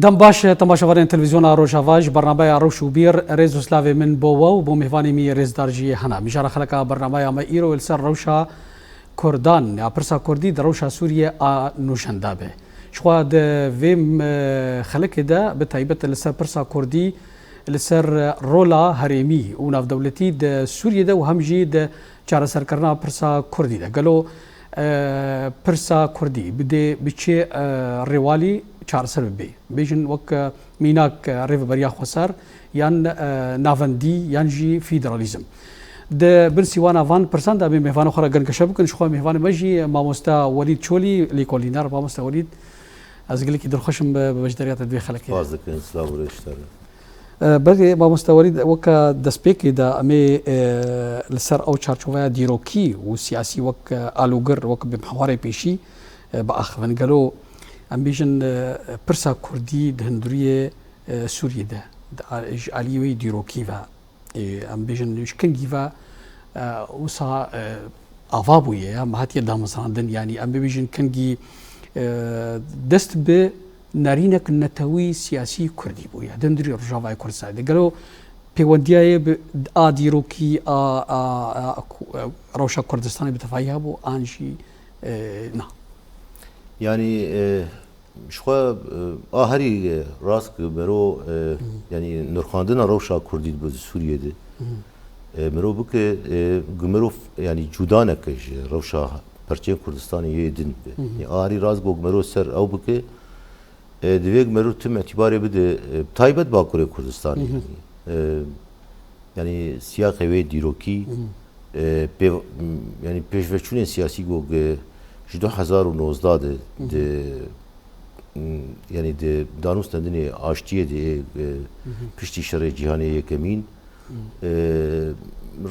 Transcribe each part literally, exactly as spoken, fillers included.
Dem baş, temaşevanên Televîzyona Rojava, ji bernameya Rewş û Bîr, rêz û slavê min bo we û bo mêvanê min yê rêzdar jî hene. Mijara xeleka bernameya me îro li ser rewşa Kurdan ya pirsa Kurdî di rewşa Sûriyê a nûjen de be. Jixwe di vê, e, xelekê de bi taybet li ser pirsa Kurdî, li ser rola herêmî û navdewletî di Sûriyê de û hem jî di çareserkirina pirsa Kurdî de. Gelo, e, pirsa Kurdî bi dê, bi çi, e, rêwalî çareser bibe? Bêjin wek, e, mînak, e, Rêveberiya Xweser yan, e, navendî yan jî federalîzm. Di bin sîwana van pirsan de em ê mêvanê xwe re gengeşe bikin. Jixwe mêvanê me jî mamoste Welîd Çolî, lêkolîner. Mamoste Welîd, ez gelekî dilxweş im bi, bi beşdariya te di vê xelekê de. Spas dikin, silav û rêz ji te re. E, belê mamoste Welîd, weke destpêkê de em ê, e, li ser ew çarçoveya dîrokî û siyasî wek, e, alûgir, wek bi mihewarê pêşî, e, biaxivin. Gelo em bêjin, e, pirsa Kurdî di hundiriyê, e, Sûriyê de, di a-, ji aliyê wê dîrokî ve, e, em bêjin ji kengî ve, e, wisa, e, ava bûye ya, me hatiye damezrandin, yanî em bibêjin kengî, e, dest bi nerînek netewî siyasî Kurdî bûye di hundirî Rojavayê Kurdistanê de. Gelo pêwendiya ye bi a dîrokî a, a, a, ku, e, rewşa Kurdistanê bi tevahî hebû an jî, e, na? Yanî, e, Ji xwe, e, a herî, e, rast ku mero, e, yanî nirxandina rewşa Kurdî di Sûriyê de, e, mero bike, e, ku mero, yanî cuda neke ji rewşa perçeyên Kurdistanê yê din be. Yanî a herî rast ku mero ser ew bike, e, divê ku mero tim îtîbarê bide, e, taybet Bakurê Kurdistanê, yanî, e, Yanî siyaqê wê dîrokî, e, pê-, yanî pêşveçûnên siyasî ku, e, ji du hezar û nozdeh de, de, m, yanî di danûstendinê aştiyê de, e, piştî şerê cîhanê yekemîn, e,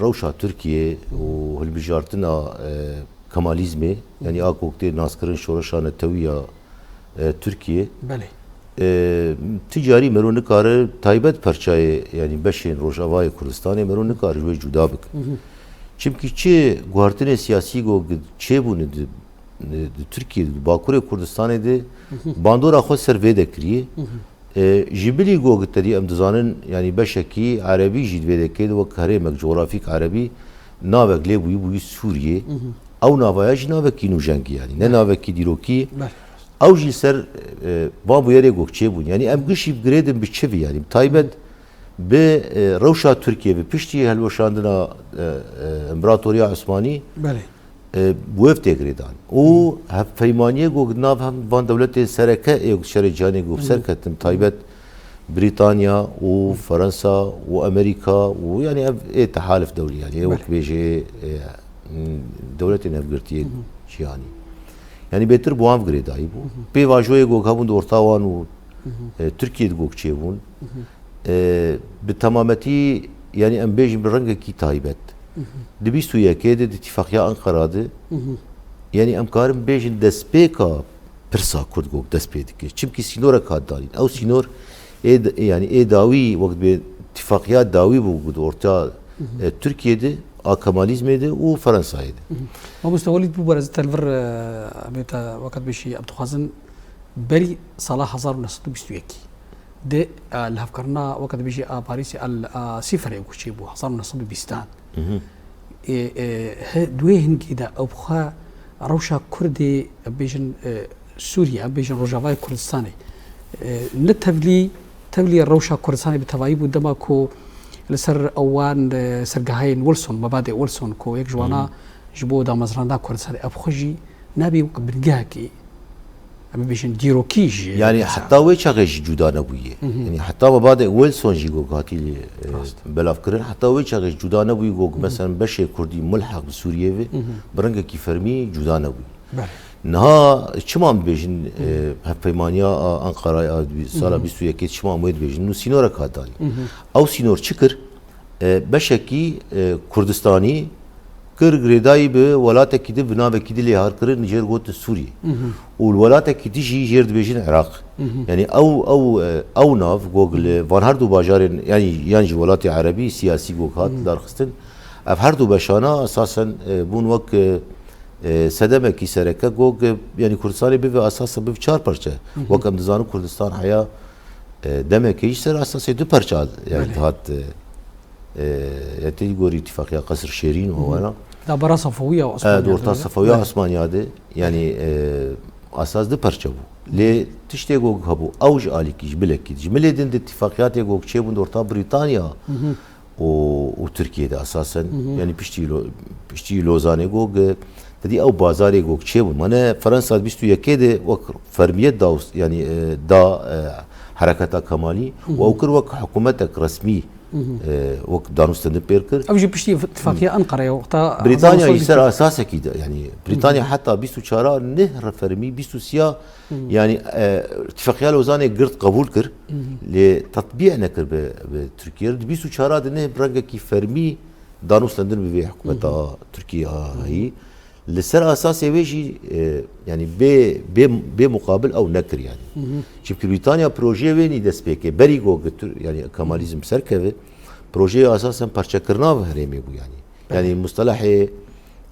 rewşa Tirkiye û hilbijartina, e, Kemalizmê, yanî a ku tê naskirin şoreşa netewî ya, e, Tirkiyê. Belê. E, ti carî mero nikare taybet perçayê, yanî beşên Rojavayê Kurdistanê mero nikare ji wê cuda bike. Çimkî çi guhartinê siyasî ku çêbûne di, di Tirkiyê, di Bakurê Kurdistanê de bandora xwe ser vê de kiriye. E, ji bilî ku te dî em dizanin, yanî beşekî erebî jî di vê dekê de wek herêmek cografîk erebî navek lê bûyî, bûyî Sûriyê. Ew navaya jî navekî nûjengî, yanî ne navekî dîrokî. Belê. Ew jî ser, e, van bûyerê ku çêbûn. Yanî em gişî bi girêdin bi çi vî, yanî bi taybet bi, e, rewşa Tirkiyê bi piştî hilweşandina, e, e, Împaratoriya Osmanî, Belê. e, bi wê tê girêdan. Û hevpeymaniyê ku di nav hev van dewletên sereke ê ku şerê cîhanê ku bi ser ketin, taybet Brîtanya û Fransa û Amerîka û yanî ev ê tehalif dewlî, yanî ê wek Belê. bêjê, e, dewletên hevgirtiyê cîhanî. Yanî bêtir bi wan girêdayî bû. Pêvajoyê ku hebûn di orta wan û, e, Tirkiyê di ku çêbûn. E, bi temametî, yanî em bêjin bi rengekî taybet. Di bîst û yekê de di Îtîfaqiya Anqara de, yanî em karin bêjin destpêka pirsa Kurd got dest pê dike. Çimkî sînorek hat danîn. Ew sînor ê d-, yanî ê dawî wek bi îtîfaqiya dawî bû got orta, e, Tirkiyê de, a Kemalîzmê de û Fransayê de. Mamoste Welîd, bû ez te li vir, e, em ê te weket bêjî, em dixwazin berî sala hezar û neh sed û bîst û yekî de, e, lihevkirina, weke dibêjî, a Parîsê, a, a Sîferê ku çêbû hezar û neh sed û bîstan. E, e, he, di wê hingê de ew bi xwe rewşa Kurdê, em bêjin, e, Sûriye, em bêjin Rojavayê Kurdistanê, e, ne tevlî, tevlî rewşa Kurdistanê bi tevayî bû dema ku li ser ewan, e, sergehayên Wilson, mebadê Wilson ku yek ji wana ji bo damezrandina Kurdistanê, ev xwe jî nabî wek bingehekî, em bibêjin dîrokî ji Yanî Kurdistanê. Heta wê çaxê jî cuda nebûye. Yanî heta mebadê Wilson jî ku hatî lê, e, Rast. belavkirin, heta wê çaxê jî cuda nebûye ku, mesela beşê Kurdî mulheq bi Sûriyê ve, bi rengekî fermî cuda nebûye. Belê. Niha çima em dibêjin, e, hevpeymaniya a Anqarayê a sala bîst û yekê çima em wê dibêjin? Nû sînorek hat danî. Ew sînor çi kir? E, beşekî, e, Kurdistanî kir girêdayî bi welatekî di, bi navekî di lê har kirin, jêr gotin Sûriyê. Û li welatekî di jî jêr dibêjin Iraq. Yanî ew, ew, e, ew nav gog li van her du bajarên, yanî yan jî welatê erebî siyasî gog hat darxistin. Ev her du beşana esasen, e, bûn wek, e, e, sedemekî sereke gog, e, yanî Kurdistanê bibe esasen bibe çar parçe. Wek em dizanin Kurdistan heya E, demekê jî ser esasê du perça, yani, Belê. dihat, e, e, ya tê gorî îtifaqiya Qesr Şêrîn û Hı hı. wana. Da bara Sefewiya û E, Osmaniya di orta de. Sefewiya Belê. Osmaniya de, yani, e, esas du perçe bû. Lê tiştê gog hebû, ew ji alîkî, ji bilekî, ji milê din di îtifaqiyatê gog çêbûn di orta Brîtanya Hı hı. û, û Tirkiye de esasen, Hı hı. yani piştî Lo-, piştî Lozanê gog, e, tedî ew bazarê gog çêbûn. Mane Fransa di bîst û yekê de wek fermiyet da, yani, e, da, e, hereketa Kemalî Hı hı. û ew kir wek hikûmetek resmî, Hı hı. e, wek danûstendin pêr kir. Ew jî piştî îtifaqiya Enqereyê wexta Brîtanya hezar neh sed û bîst û çar. Î ser esasek î de, yani Brîtanya Hı hı. heta bîst û çar neh re fermî, bîst û sê ya, Hı hı. yani, e, îtifaqiya Lozanê girt qebûl kir, Hı hı. lê tetbîq nekir bi, bi Tirkiye. Di bîst û çar de neh bi rengekî fermî danûstendin bi vê hikûmeta Hı hı. Tirkiye Hı hı. hayî. Li ser esasê wê jî, e, yani bê, bê, bê muqabil ew nekir yani. Hı hı. Çimkî Brîtanya projeyê wê nî dest pê kê. Berî go gitur, yani Hı hı. Kemalizm serkeve, projeyê esasen parçekirina bi herêmê bû yani. Belê. Yani mustelahê,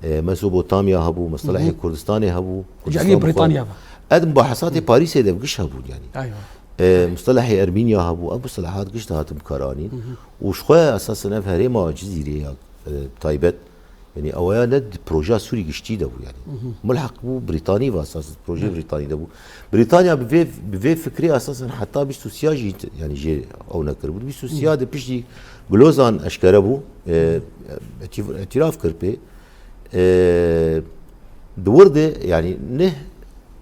e, Mesopotamya hebû, mustelahê Hı hı. Kurdistanê hebû, Ji alî Kurdistan Brîtanya xwe. Ve. Ed mubahesatê Hı. Parîsê de giş hebûn yani. Aywa. E, mustelahê Ermînya hebû, ev mustelahat giş dihatin bikaranîn. Hı hı. Û ji xwe esasen ev herêma Cizîrê ya, e, taybet, yani ew ya ne di projeya Sûrî giştî de bû yani. Hı hı. Milheq bû Brîtanî ve esas, proje Evet. Brîtanî de bû. Brîtanya bi vê, bi vê fikrê esasen heta bîst û sê ya jî, yani jê ew nekiribû. Bîst û sê ya Hı. de piştî Glozan eşkere bû, e, îtîf-, îtîraf kir pê. E, di wir de, yani neh,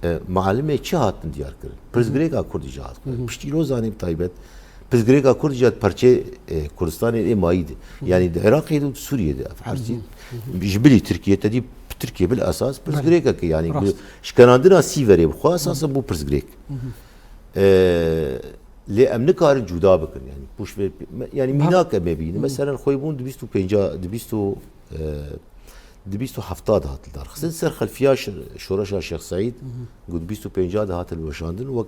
e, malimê çi hatin diyar kirin? Pirsgirêka Kurdî jî hat kirin. Hı hı. Piştî Lozanê bi taybet, pirsgirêka Kurdî jî hat perçê, e, Kurdistanê ê mayî de. Hı hı. Yani di Iraqê de û di Sûriyê de, ev her sî. Hı hı. Hı hı. Ji bilî Tirkiye, tedî Tirkiye bil esas Belê. Pirsgirêkek e, yani Rast. Şikenandina Sîverê bi xwe esasen bû pirsgirêk. Hı hı. E, lê em nikarin cuda bikin, yani pûş vê, yani Ba- mînak em ê bînin. Hı. Meselen xwê bûn di bîst û pênc, di bîst û, e, di bîst û heft de hat li dar xistin. Ser xelfiya şi-, şoreşa Şêx Seîd, Hı hı. got bîst û pênc de hat hilweşandin. Wek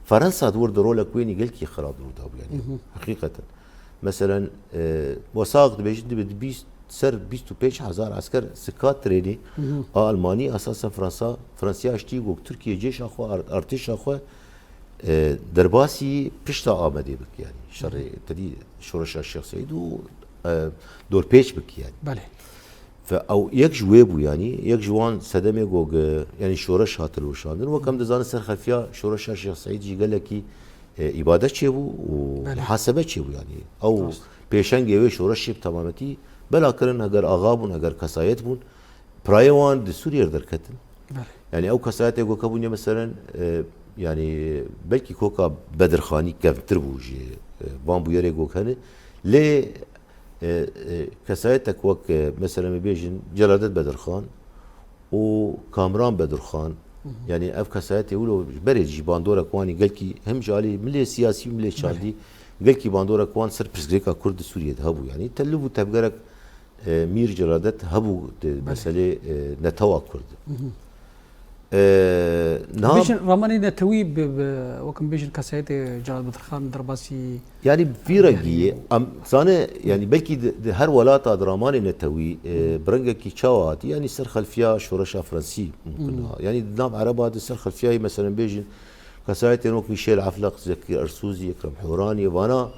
Fransa di wir de rolek wê nî gelkî xirab li wir de bû, yani Hı hı. heqîqeten. Meselen, e, wesaq dibêjin dibe di bîst, ser bîst û pênc hezar esker sika trênî Hı hı. a Almanî, esasen Fransa, Fransiya ştî got Tirkiye cêşa xwe, ar-, artêşa xwe, e, derbasî pişta Amedê bik, yani şerê Hı hı. tedî şoreşa Şêx Seîd û, e, dorpêç bik yani. Belê. Ve ew yek ji wê bû, yani yek ji wan sedemê got, e, yani şoreş hat hilweşandin. Wek em dizanin ser xelfiya şoreşa Şêx Seîd jî gelekî, e, îbadet çêbû û Belê. Muhasebe çêbû, yani ew Rast. Pêşengê wê şoreşê bi temametî bela kirin, heger axa bûn, heger kesayet bûn, pirayê wan di Sûriyê re derketin. Belê. Yani ew kesayetê ku hebûn ya meselen, e, yani belkî koka Bedirxanî kevtir bû ji, e, van bûyerê ku hene. Lê, e, e, kesayetek wek, e, meselen, em bêjin Celadet Bedirxan û Kamran Bedirxan, Hı hı. yani ev kesayetê wilo ji berê jî bandorek wanî gelkî hem ji alî milê siyasî û milê Belê. Çandî gelkî bandorek wan ser pirsgirêka Kurd di Sûriyê de hebû. Yani teliv û tevgerek e, Mîr Celadet hebû di Belê. Meselê, e, netewa Kurd. Hı hı. E, niha Bêjin ramanê netewî bi, bi, wek em bêjin kesayetê Celal Bedirxan derbasî Yani vî rengî yê, em zane, yani belkî di, di her welata di ramanê netewî, e, Hı. bi rengekî çawa hatî, yani ser xelfiya şoreşa Fransî mumkin Hı. ha. Yani di nav Ereba de ser xelfiyayê, meselen bêjin, kesayetên wek Mîşel Efleq, Zekî Ersûzî, Ekrem Horanî, vana,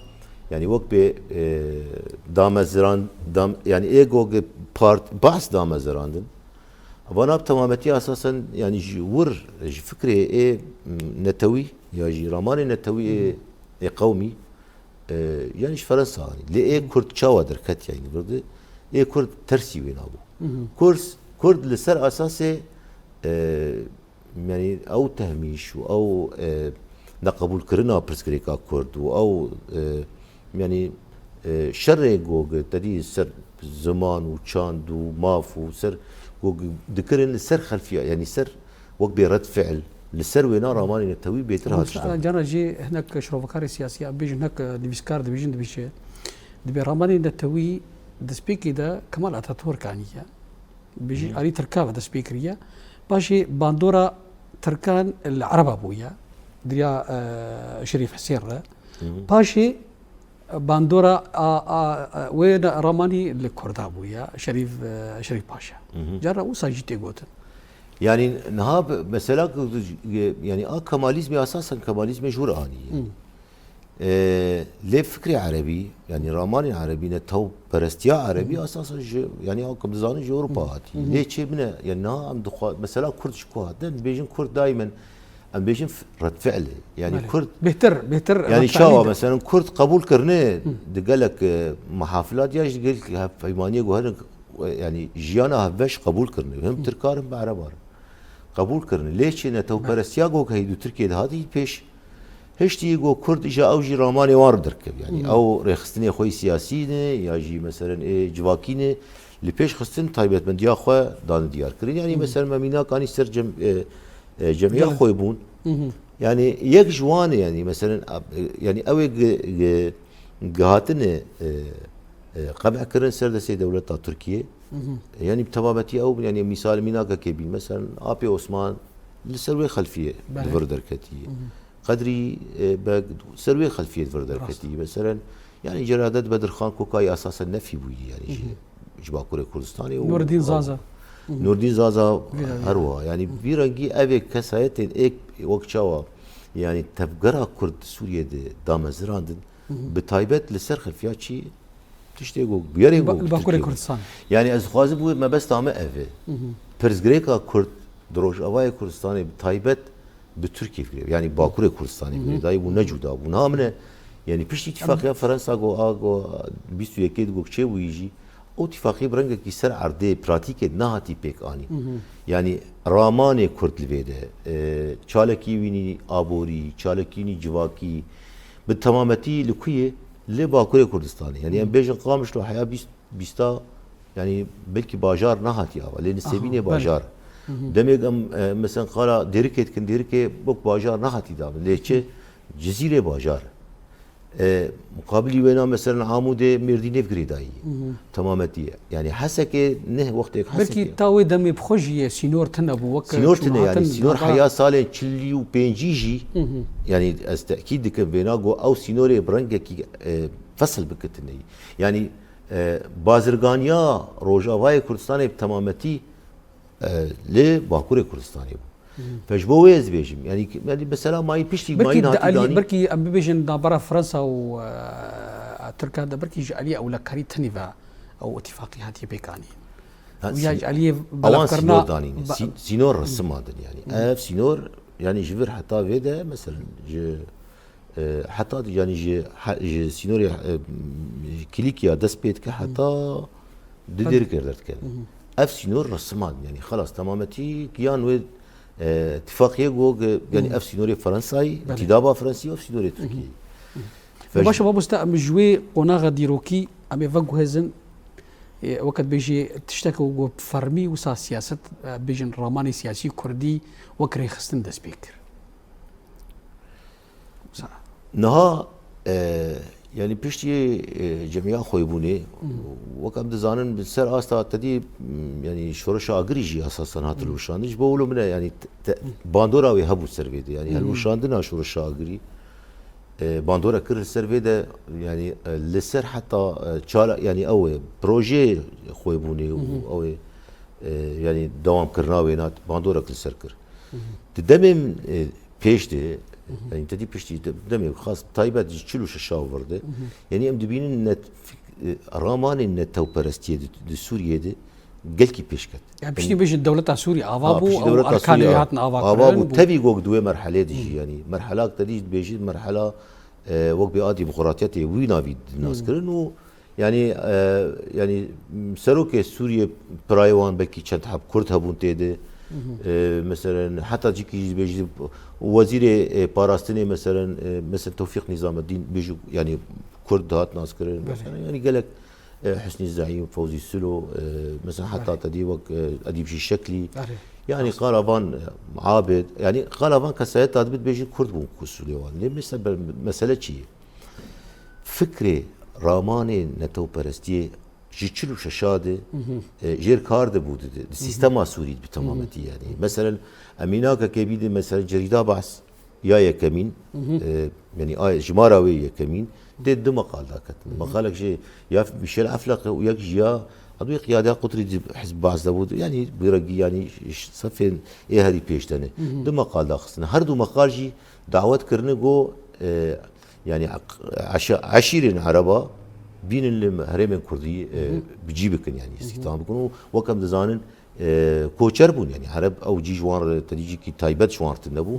yani wek bê, e, dameziran-, dam-, yani ê gogê part-, behs damezirandin. Vana bi temametî esasen, yani ji wir, ji fikrê ê, m, netewî, ya jî ramanê netewî ê, ê qewmî, e, yani ji Fransa anî. Lê ê Kurd çawa derket yani vir de? Ê Kurd tersî wê nabû. Hı hı. Kurd, Kurd li ser esasê, e, yani ew tehmîş û ew, e, neqebûlkirina pirsgirêka Kurd û ew, e, yani, e, şerê ku tedî ser ziman û çand û maf û ser ku dikirin li ser xelfiya, yani ser wek bê red fiil li ser wêna ramanê netewî bêtir hat Wisa şidan. Cara jî hinek şirovekarê siyasî ya bêjin, hinek nivîskar dibêjin, dibêje, dibê ramanê netewî destpêkê de Kemal Ataturk aniye. Bêjî Hı. alî Tirka ve dest pê kiriye. Paşê bandora Tirkan li Ereba bûye. Diriya, e, Şerîf Hisên re. Hı. Paşê bandora a, a, a, wê ne Ramanî li Kurda bûye. Şerîf, e, Şerîf Paşa. Hı hı. Cara wisa jî tê gotin. Yani niha bi-, mesela ku, yani a Kemalizmê esasen Kemalizmê ji wir anî. Hı. E, lê fikrê erebî, yanî ramanên erebî, netewperestiya erebî, esasa ji, yanî ew ku em dizanin ji Ewropa hatî. Lê çê bine, yanî niha em dixwa-, mesela Kurd ji ku hatine, em dibêjin Kurd daimen, em bêjin f-, redfi'l e. Yanî Belê. Kurd Bêhtir, bêhtir Yanî redfi'lî çawa de. Mesela Kurd qebûl kirine di gelek, e, muhafilat ya jî di gelek hevpeymaniyê ku herin, e, yanî jiyana hevbeş qebûl kirine. Him Tirkar him bi Erebar qebûl kirine. Lê çê netewperestiya ku heyî di Tirkiyê de hatî pêş, hiştî ku Kurd îja ew jî ramanê wan re derkeve. Yanî ew rêxistinê xwe yî siyasî ne ya jî meselen ê civakî ne. Li pêş xistin taybetmendiya xwe dane diyar kirin. Yanî meselen me mînak anî ser cem-, e, e, cemiya Gelek. Xwebûn. Yanî yek ji wan e, yanî meselen, e, yanî ew ê gi-, gi-, gihatine, e, e, qebh kirin ser destê dewleta Tirkiyê. Yanî bi temametî ew, yanî mîsal mînakekê bîn, meselen Apê Osman li ser wê xelfiyê Belê. Li vir derketiye. Qedrî, e, Beg ser wê xelfiyê li vir derketiye. Meselen, yanî Celadet Bedirxan Kokayî esasen nefî bûyî, yanî ji, ji Bakurê Kurdistanê û Nurdîn Zaza. Nurdîn Zaza Vî rengî. Her wiha. Yanî vî rengî ev ê kesayetên êk wek çawa, yanî tevgera Kurd Sûriyê de damezirandin, bi taybet li ser xelfiya çi tiştê ku bûyerê Ba-, ku li Bakurê Tirkiyê. Kurdistan. Yanî ez dixwazim bû mebesta me ev e. Pirsgirêka Kurd di Rojavayê Kurdistanê bi taybet bi Tirkiyê fikirê, yanî Bakurê Kurdistanê fikirê dayî bû ne cuda bû. Niha min e, yanî piştî tîfaqiya Fransa ku a ku bîst û yekê di ku çê bûyî jî, ew tîfaqî bi rengekî ser erdê, pratîkê nehatî pêk anî. Yanî ramanê Kurd li vê de, e, çalekî wînî aborî, çalekî wînî civakî, bi temametî li ku ye? Li Bakurê Kurdistanê. Yanî em bêjin Qamişlo heya bîst bîsta, yanî belkî bajar nehatî ava, lê nisêbînê Aha, bajar. Belê. Demêk em, e, mesela qala Dêrikê dikin, Dêrikê wek bajar nehatî dabin. Lê çi? Cizîrê bajar. E, muqabilî wêna mesela Amûdê Mêrdînê girêdayî. Temametî ye. Yanî Hesekê ne wextêk Hesekê. Belkî ta wê demê bi xwe jî ye, sînor tune bû, wek Sînor çûn tune, yanî hatin sînor nava heya salên çil û pêncî jî, yanî ez tekîd dikim vêna ku ew sînorê bi rengekî, e, fesil bikitineyî. Yanî E, bazirganiya Rojavayê Kurdistanê bi temametî, e, li Bakurê Kurdistanê bû. Fe ji bo wê ez dibêjim, yanî, yanî mesela mayî piştî mayî Belkî di hatî alî-, danî. Belkî em bibêjin navbera Fransa û, e, Tirkan de belkî ji aliyê ewlekarî tenê ve ew îtîfaqî hatiye pêkanîn. Ha, Û ya sî-, ji aliyê ewan belevkirina sînor danîn, ba- sî-, sînor resimandin yanî. Ev sînor, yanî ji vir heta vê de, mesela ji E, heta, yanî ji, he-, ji sînorê, e, Kîlîkiya dest pê dike heta di Dêrikê derdikeve. Ev sînor resiman, yanî xelas temametî giyan wê, e, tifaqiyê got, yanî ev sînorê Fransayî, Belê. Tîdaba Fransî, ev sînorê Tirkiyeyî. Ve Baş e, mamoste, em ji wê qonaxa dîrokî em ê veguhezin, e, weke dibêjê tişteke ku bi fermî wisa siyaset, e, bêjin ramanê siyasî kurdî wek rêxistin dest pê kir. Niha, e, yanî piştî, e, Cemiya Xwebûnê, wek em dizanin, bi ser asta tedî, m, yanî Şoreşa Agirî jî esasen hat hilweşandin. Ji bo wilo min e, yanî te-, te-, bandora wê hebû ser vê de. Yanî hilweşandina Şoreşa Agirî, e, bandora kir li ser vê de, yanî, e, li ser heta, e, çala, yanî ew ê, projeyê Xwebûnê û ew ê, e, yanî dewamkirina wê nat, bandorek li ser kir. Di demê min, e, pêş de, yanî te dî piştî de-, demê xas taybet ji çil û şeşa vir de, yanî em dibînin net-, fik-, e, ramanên netewperestiyê di, di Sûriyê de gelkî pêş ket. Ya piştî Yanî bêjin dewleta Sûrî ava Ha, bû, piştî ew dewleta erkanê Sûrî hatin ava ava kirin bû. Bû. Tevî gog di wê merhelê de jî, yanî merhelak te dî dibêjî merhela, e, wek bê a demokratiyetê wî navî nas kirin û Yanî, e, yanî, serokê Sûriyê pirayê wan belkî çend heb Kurd hebûn tê de. E, meselen, heta cîkî jî dibêjî, wezîrê, e, parastinê, meselen, e, meselen Tewfîq Nîzameddîn bêjî, yanî Kurd dihat naskirin. Belê. Meselen, yanî gelek, e, Husnî Zeîm, Fewzî Silo, e, meselen heta Belê. Te dî wek, e, Edîb Şîşeklî. Belê. Yanî Rast. Qala van, e, Abid, yanî qala van kesayeta dibit bêjî Kurd bûn ku sûlê wan. Lê mesele, mesele çi ye? Fikrê ramanê netewperestiyê ji çil û şeşa de, e, jêr kar de bû di, di, di sîstema Sûrî bi temametî yanî. Meselen, em mînakekê bînin, meselen, cerîda Behs ya yekemîn, e, yanî a, jimara wê yekemîn, tê du meqal daketin. Meqalek jê ya Michel Efleq e û yek jî ya, hedûyê qiyadê ya Qutrî di Hizb Behs de bû, yanî bi rengî, yanî ş-, sefên ê herî pêş de ne. Du meqal daxistin. Her du meqal jî dawet kirine got, e, Yani eq-, eşe-, eşîrên Ereba bînin li herêmên Kurdî, e, bi cî bikin, yani îstihdam bikin û wek em dizanin, e, koçer bûn, yani Ereb ew cî ji wan re tedî cîkî taybet ji wan re tune bû.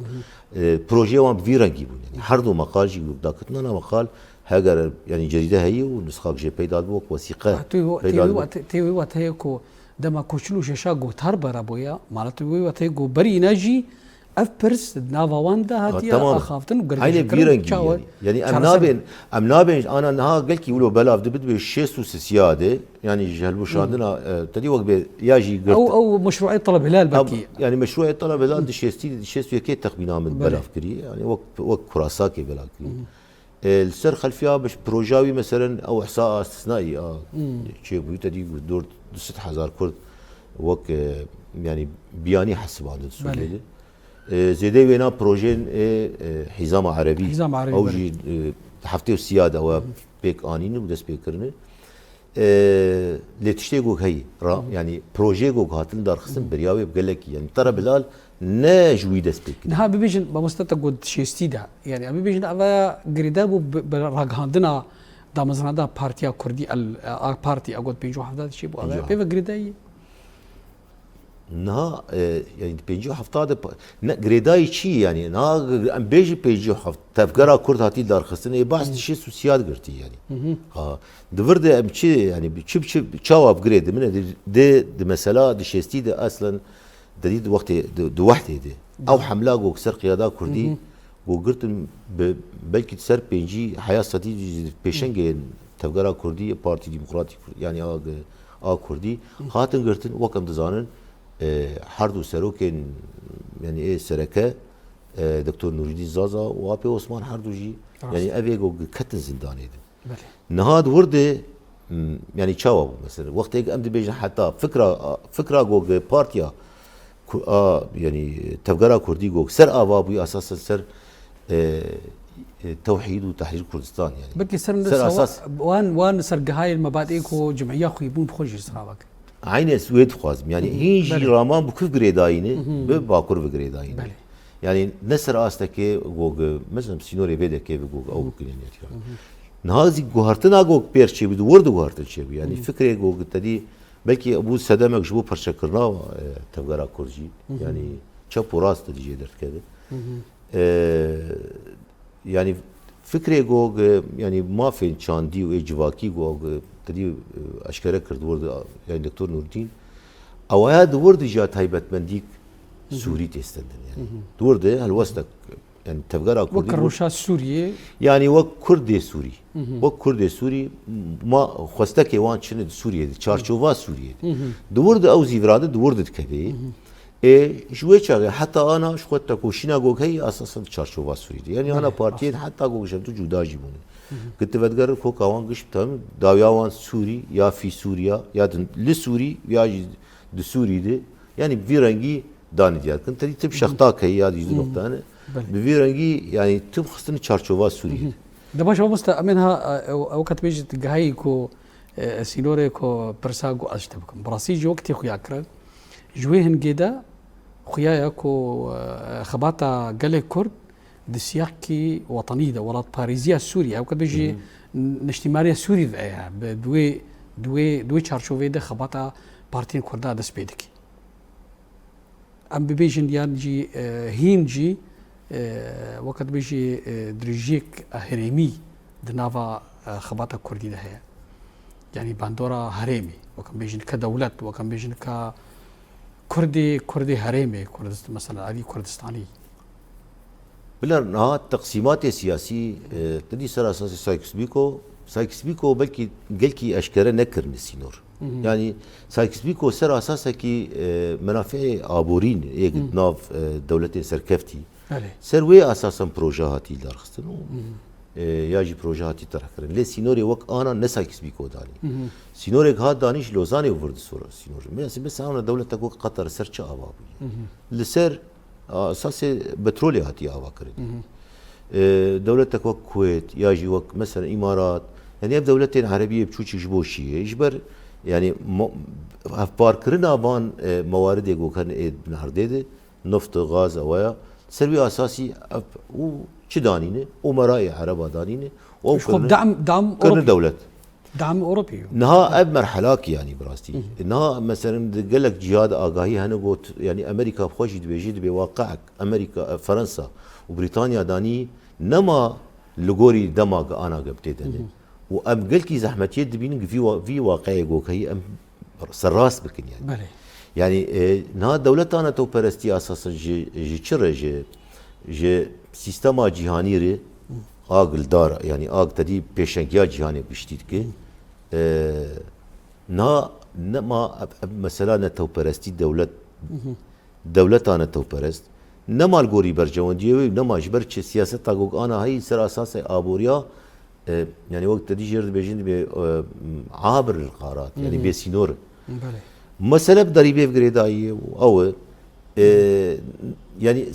E, projeyê wan bi vî rengî bûn, yani her du meqal jî dakitina na meqal heger, yani cerîde heye û nisxak jê peyda dibû wek wesîqe peyda dibû. Tê wê wate heye ku dema ku çil û şeşa gotar bera bûye, mala tu wê wate ku berî ne jî ev pirs di nava wan de hatiye axaftin û girêdayîkirin. Eynê vî rengî, yani. Yani em nabên, em nabên ana niha gelkî wilo belav dibe, dibe şêst û sisiya de, yani ji hilweşandina, e, tedî wek bê ya jî girt. Ew, ew meşruê Teleb Hilal belkî. Yani meşruê Teleb Hilal di şêstî, di şêst û yekê texmîna min belav kirî. Yani wek, wek kurasakê belav kirî. E, li ser xelfiya bi proja wî, meselen, ew ihsa istisnaî a çêbûyî, te dî dor du sed hezar Kurd wek, e, yani biyanî hesibandin Sûriyê de. E, zêdeyê wêna projeyên ê, e, Hîzama Erebî. Hîzama Erebî, ew jî, e, heftê û siya de we pêk anîn û dest pê kirine. E, lê tiştê ku heyî, ra, yani projeyê ku hatin darxistin beriya wê bi gelekî, yani Teleb Hilal ne ji wî dest pê kiriye. Niha bibêjin, mamoste te got şêstî de, yani em bibêjin eva girêdayî bû bi, bi ragihandina damezrana da Partiya Kurdî, el, A K Partî, a got pêncî û heft de çi bû, eva pê ve girêdayî. Niha, e, yani pêncî û heft de pa-, ne, girêdayî çi yani? Niha em bêjin pêncî û heft, tevgera Kurd hatî darxistin, ê behs di şêst û siya girtî yani. Ha, di vir de em çi, yani, bi çi, bi çi, çawa bi girê dimine, di, di, di mesela di şêstî de eslen, di, di wextê, di, di wehdê de. Ew hemla ku ser qiyada Kurdî, ku girtin bi belkî ser pêncî heya sedî jî pêşengê tevgera Kurdî, Partî Demokratîk Kurd, yani a, a Kurdî, hatin girtin, wek em dizanin, e, her du serokên, yani ê sereke, e, Doktor Nûrîdîn Zaza û Apê Osman her du jî, yani ev ê ku ketin zindanê de. Belê. Niha di wir de, m, yani çawa bû mesela? Wextê em dibêjin heta fikra, fikra ku partiya ku-, a, yani tevgera Kurdî ku ser ava bû, esasen ser, e, e, tewhîd û tehrîr Kurdistan yani. Belkî ser, ser esas wan, wan ser gihayên mebadê ku cimhiya xwî bûn bi xwe jî sirava kir. Eynê ez wê dixwazim. Yani hîn jî raman bi ku girêdayî ne, bi Bakur ve girêdayî ne. Belê. Yani ne ser astekê gog, mesela sînorê vê dekê bi gog ew bikin yani. Niha zî guhertina gog pêr çêbû, di wir de guhertin çêbû. Yani fikrê gog te dî belkî bû sedemek ji bo perçekirina, e, tevgera Kurd jî. Yani çep û rast de jê derdikeve. E, yani fikrê ku, e, yani mafên çandî û ê civakî ku, e, te dî, e, eşkere kir di wir de, yani Doktor Nûrdîn, ewaya di wir de jî ya taybetmendîk Sûrî tê stendin yani. Di wir de helwestek, yani tevgera Kurdî wek rewşa Sûriyê. Yani wek Kurdê Sûrî. Wek Kurdê Sûrî, ma xwestekê wan çine di Sûriyê de, çarçova Sûriyê de. Di wir de ew zîvirade di wir de dikeve. Ê, ji wê çaxê heta ana ji xwe tekoşîna gog heyî, esasen di çarçova Sûrî de. Yani ana partiyên heta gog ji hevdu cuda jî bûne. Ki tu vedigerin koka wan giş bi tam dawiya wan Sûrî, ya fî Sûriya, ya di, li Sûrî, ya jî di Sûrî de. Yani bi vî rengî danî diyar kin. Tedî tim şextak heyî ya dî ji nokta ne. Bi vî rengî yani tim xistine çarçova Sûrî de. De baş mamoste, em ên ha, e, ew, ew katibê jî gihayî ku, e, sînorê ku pirsa ku ez ji te bikim. Bi rastî jî wek tê xuya kirin. Ji wê hingê de xuya ye ku, e, xebata gelê Kurd di siyaqkî wetanî de, welatparêziya Sûriyê, ew katibê jî niştîmaniya Sûrî de ye. Bi, di wê, di wê, di wê çarçoveyê de xebata partiyên Kurda dest pê dike. Em bibêjin yan jî, e, hîn jî, e, weke dibêjî, e, dirêjiyek herêmî di nava, e, xebata Kurdî de heye. Yanî bandora herêmê, weke em bêjin ke dewlet, weke em bêjin ke Kurdê, Kurdê herêmê, Kurdist-, mesela alî Kurdistanî. Bila niha teqsîmatê siyasî, e, te dî ser esasê Sykes-Picot, Sykes-Picot belkî gelkî eşkere nekirine sînor. Yanî Sykes-Picot ser asasekî, e, menafeê aborîn yek di nav, e, dewletên serkeftî. Belê. Ser wê asasen proje hatî darxistin û, e, ya jî proje hatî terhkirin. Lê sînorê wek ana ne Sykes-Picot danî. Sînorek hat danî ji Lozanê û vir di sor-, sînor. Mesela, mesela ana dewletek wek Qatar ser çi ava bûye? Li ser a, esasê petrolê hatiye avakirin. E, dewletek wek Kuweyt ya jî wek mesela Îmarat, yani ev dewletên Erebiyê biçûçik ji bo çi ye? Ji ber yani mo-, hevparkirina van, e, mewaridê gokan ê binerdê de, neft, gaz, ewa ya, Ser wî asasî ev û çi danîne? Umerayê Ereba danîne û ew Ji xwe kirine, dam, dam kirine Ewropî. dewlet. Dam Ewropî yo. Niha ev merhelakî yanî bi rastî. Niha meselen di gelek ciha de agahî hene got, yanî Amerîka bi xwe jî dibêjî dibê waqiek Amerîka, e, Fransa û Brîtanya danî nema li gorî dema ge ana ge bi tê de ne. Û em gelkî zehmetiyê dibînin ki vî wa-, vî waqieyê got heyî em serrast bikin yanî. Belê. Yanî, e, niha dewleta netewperestî esasen ji, ji çi re, ji, ji sîstema cîhanî re ag li dar, yanî ag tedî pêşengiya cîhanê giştî dike. E, niha nema ev, ev mesela netewperestî dewlet, dewleta netewperest, nema li gorî berjewendiyê wê, nema ji ber çi siyaseta gog ana heyî ser asasê aboriya, e, yanî wek te dî jêr dibêjin dibê, e, abir li qarat, yanî bê sînor. Belê. Mesele bi derî bê girêdayî ye û ew e, e, yanî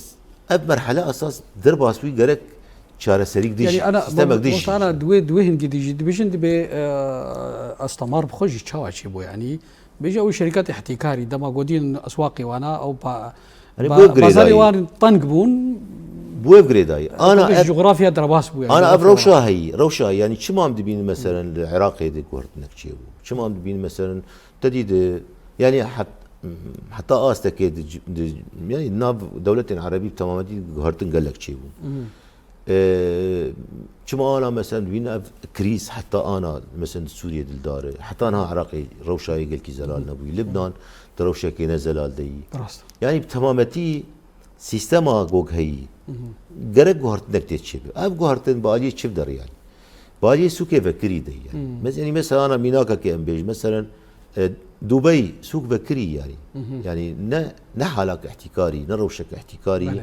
ev merhele esas derbas wî gerek çareserîk dî Yanî jî, ana sîstemek dî jî. Ana di wê, di wê hingî dî jî dibêjin dibê, e, estamar bi xwe jî çawa çêbû yanî. Bêje ew şerîkatê ihtîkarî dema godîn eswaqê wana ew pa, Hani ba- bu girêdayî. Bazarê wan teng bûn. Bu ev girêdayî. Ana Tabii ev, coğrafya derbas bû yanî. ana ev Coğrafya rewşa heyî, rewşa heyî. Yanî çima em dibînin meselen li Iraqê de guhertinek çêbû? Çima em dibînin meselen te dî de, yanî het-, heta astekê di, di, yanî nav dewletên erebî bi tematî guhertin gelek çêbû. E, çima ana meselen dibînin ev krîz heta ana meselen di Sûriyê dildar e. Heta niha Iraqê rewşa heyî gelkî zelal nebûyî. Libnan di rewşekê ne zelal de yî. Rast. Yanî bi temametî sîstema gog heyî. Gerek guhertinek tê çêbe. Ev guhertin bi aliyê çi derê yanî? Bi aliyê sûkê vekirî de yanî. Mes-, yanî mesela ana mînakekê em bêjin. Meselen, e, Dubey sûk vekirî yanî. Yanî ne, ne halak ihtîkarî, ne rewşek ihtîkarî. Belê.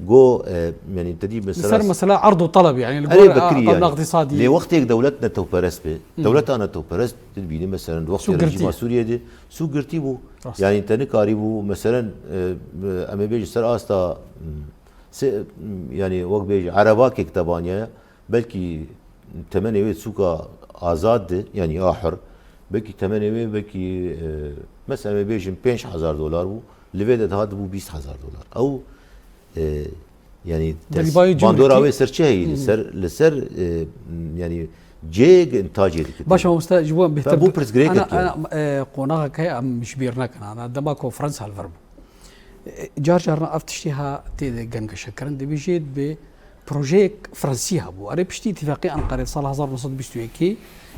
Go, e, yanî te dî Li ser mesela mesela erd û taleb yanî. Li Erê gor vekirî aqabla yanî. iqtisadî. Lê wextê yek dewlet netewperest be, dewleta netewperest dibîne meselen di wextê Sûk girtî. rejîma Sûriyê de sûk girtî bû. Rast. Yanî te nikarîbû meselen, e, em ê bêjin ser asta, m, se, m, yanî wek bêjî erebakek tebaniye, belkî temenê wê sûka azad de, yanî a hur, belkî temenê wê belkî, e, mesela em ê bêjin pênc hezar dolar bû, li vê de dihat dibû bîst hezar dolar. Ew, e, yanî Derîbayê bandora cumhuriyetî. Wê ser çi heyî? Li ser, li ser, e, yanî cêg intacê dikit. Baş mamoste ji bo em bêhtir Bû pirsgirêkek ana, ye. Ana, e, qonaxek heye em ji bîr nekin. Ana dema ku Fransa li vir bû. E, car carna ev tiştê ha tê de gengeşekirin. Dibêjê dibê projeyek Fransî hebû. Erê piştî îtîfaqê Enqerê sala hezar neh sed bîst û yekê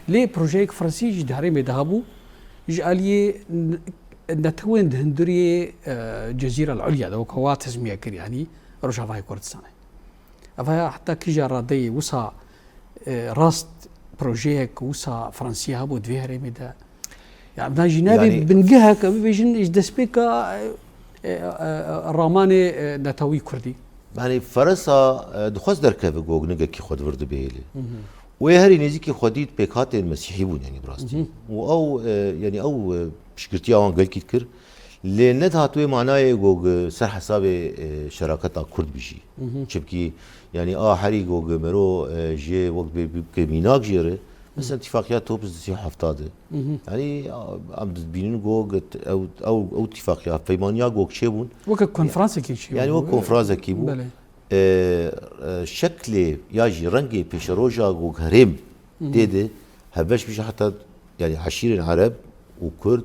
lê projeyek Fransî jî di herêmê de hebû. Ji aliyê n-, netewên di hundirê, e, Cezîra El Ulya de weke wa tezmiye kir, yanî Rojavayê Kurdistanê. Ev haya heta kîja radeyê wisa, e, rast projeyek wisa Fransî hebû di vê herêmê de. Ya, evna jî nabê Yanî bingehek, em bibêjin, ji destpêka, e, e, e, ramanê, e, netewî Kurdî. Yanî Fransa, e, dixwest derkeve gog nigekî xwe di vir dibihêle. Wê herî nêzîkî xwe dît pêkhatên Mesîhî bûn, yanî bi rastî. Û ew, e, yanî ew, e, piştgirtiya wan gelkî kir. Lê nedihat wê manayê gog, e, ser hesabê, e, şeraketa Kurd bijî. Çimkî, yanî a herî gog mero, e, jê wek bê, bê, bê mînak jê re. Mesela îtîfaqiya Topuz di sî û hefta de. Yanî, a, em dibînin gog, ew, ew, ew îtîfaqiya, peymaniya gog çêbûn. Weke konferansekî çêbû. Yanî wek konferansekî bû. Belê. E, e, şeklê ya jî rengê pêşeroja gog herêm tê de hevbeş bîje heta, yanî eşîrên Ereb û Kurd